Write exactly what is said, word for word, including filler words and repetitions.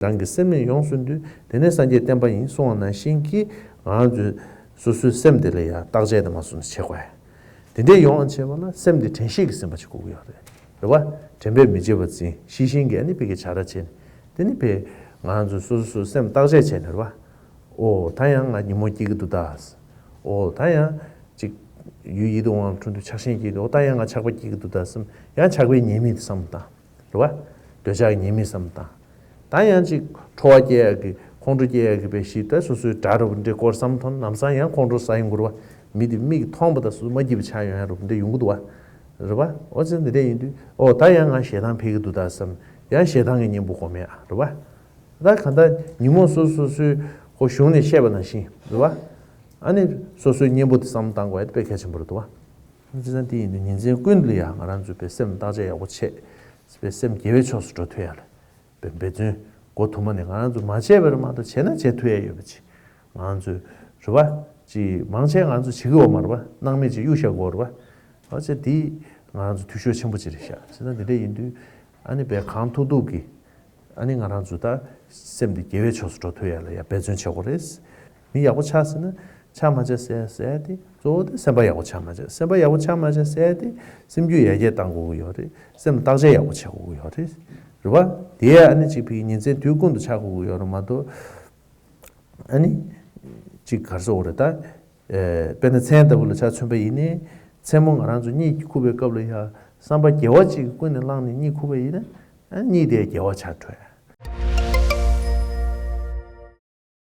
རང་གི་སེམས་ནས་ཡོང་ཟིན་དུས་དེ་ནས་སངས་རྒྱས་བསྟན་པ་ཡིན་གསུང་བ་ནང་བཞིན་གྱི་ང་རང་ཚོས་སོ་སོའི་སེམས་དེ་ལ་ཡང་བརྟག་དཔྱད་དུ་མ་སོང་ནས་བྱེད་དགོས། དེ་འདྲས་ཡོང་བ་བྱས་པ་ན་སེམས་དེ་དྲན་ཤེས་ཀྱི་སེམས་པ་ཞིག་དགོས་ཀྱི་ཡོད་རེད། རེད་བ། དྲན་པས་མི་བརྗེད་པར་འཛིན། ཤེས་བཞིན་གྱིས་ཨ་ནི་ཕ་གི་བྱ་ར་བྱས་ནས། དེ་ནི་ཕ་གི་ང་རང་ཚོས་སོ་སོ་སོའི་སེམས་བརྟག་དཔྱད་བྱས་ནས་རེད་བ། ཨོ་ད་ཡང་ང་ཉིན་མོ་སྐྱིད་ཀྱི་འདུག་ད། ཨོ་ད་ཡང་ཅིག་ཡུལ་ཡིད་དུ་འོང་བ་འཕྲོ་འདུ་ཆགས་ཞེན་སྐྱེས་འདུག་ཨོ་ད་ཡང་ང་ཆགས་པ་སྐྱིད་ཀྱི་འདུག་ད་བསམ། ཡང་ཆགས་པའི་ཉེས་དམིགས་དེ་བསམ་བཏང་། རེད་བ། འདོད་ཆགས་ཉེས་དམིགས་བསམ་བཏང་། ད་ཡང་ཅིག་ཁྲོ་བ་སྐྱེ་ཡག་གི་ཁོང་ཁྲོ་སྐྱེ་ཡག་གི་པའི་གཞི་ད་སོ་སོའི་དགྲ་རུ་འདྲེ་སྐོར་བསམ་ཐོན་ལམ་སང་ཡང་ཁོང་ཁྲོ་ཟ་ཡོང་གི་རེད་བ། མི་དེ་མིག་མཐོང་བ་དང་སོ་སོ་མ་སྐྱིད་པ་ཆགས་ཡོང་ཡག་རུ་འདྲེ་ཡོང་གི་འདུག་བ། རེད་བ། ཨོ་ཙི་འདི་འདྲ་ཡིན་དུས་ཨོ་ད་ཡང་ང་ཞེ་སྡང་འཕེལ་གི་འདུག་ད་བསམ། ཡང་ཞེ་སྡང་གི་གཉེན་པོ་སྒོམ་ཡག་རེད་བ། ད་གང་ལྟར་ཉིན་མོ་སོ་སོ་སོའི་ཁོ་གཞུང་ནས་བཤད་པ་ནང་བཞིན་རེད་བ། ཨ་ནི་སོ་སོའི་གཉེན་པོ་དེ་བསམ་བཏང་དགོས་ཡག་དེ་དཔེ་གལ་ཆེན་པོ་རེད་འདུག་བ། བྱས་ཙང་དེ་ཡིན་དུས་ཉིན་མཚན་ཀུན་ལ་ཡང་ང་རང་ཚོས་པའི་སེམས་བརྟག་དཔྱད་ཡག་པོ་བྱས། པའི་སེམས་དགེ་བའི་ཕྱོགས་སུ་འགྲོ་ཐུབ་ཡག་ལ། པའི་འབད་བརྩོན་འགོ་དུ་མ་ནས་ང་རང་ཚོས་མ་བྱས་པ་རེད་མ་གཏོགས་བྱས་ན་བྱེད་ཐུབ་ཡག་ཡོད་པ་ཅིག་ང་རང་ཚོས་རེད་བ། ཅིག་མང་ཆེ་ང་རང་ཚོས་བྱེད་ཀྱི་ཡོད་མ་རེད་བ། སྣང་མེད་ཅིག་གཡུག་བཞག་གི་ཡོད་རེད་བ། ཨ་ཅེ་དེ་ང་རང་ཚོ་འཐུས་ཤོར་ཆེན་པོ་ཅིག་རེད་ཤག་བྱས་ཙང་དེ་འདྲ་ཡིན་དུས་ཨ་ནི་པའི་གང་ཐུབ་ཐུབ་ཀྱིས། ཨ་ནི་ང་རང་ཚོ་ད་སེམས་འདི་དགེ་བའི་ཕྱོགས་སུ་འགྲོ་ཐུབ་ཡག་ལ་ཡང་འབད་བརྩོན་བྱེད་དགོས་རེད། མི་ཡག་པོ་ཆགས་ཟེར་ན་ཆགས་མ་ཆགས་ཟེར་ཟེར་ཏེ་གཙོ་བོ་དེ་སེམས་པ་ཡག་པོ་ཆགས་མ་ཆགས། སེམས་པ་ཡག་པོ་ཆགས་མ་ཆགས་ཟེར་ཏེ་སེམས་རྒྱུད་ཡར་རྒྱས་གཏང་དགོས་ཀྱི་ཡོད་རེད། སེམས་བརྟག་དཔྱད་ཡག་པོ་བྱེད་དགོས་ཀྱི་ཡོད་རེད། རེད་བ། དེ་ཨ་ནི་གཅིག་ཕ་གི་ཉིན་མཚན་དུས་ཀུན་ཏུ་ཆགས་དགོས་ཀྱི་ཡོད་རེད་མ་གཏོགས། ཨ་ནི་གཅིག་ག་རེ་ཟེར་དགོས་རེད་ད། ཨེ་དཔེར་ན་མཚན་ལྟ་བུ་ལ་ཆ་མཚོན་པ་ཡིན་ནའི། མཚན་མོ་ང་རང་ཚོ་གཉིད་ཁུག་པའི་སྐབས་ལ་ཡང་བསམ་པ་དགེ་བ་གཅིག་ཀུན་ནས་བསླངས་ནས་གཉིད་ཁུག་པ་ཡིན་ན། ཨ་གཉིད་དེ་དགེ་བ་ཆགས་འགྲོ་ཡ།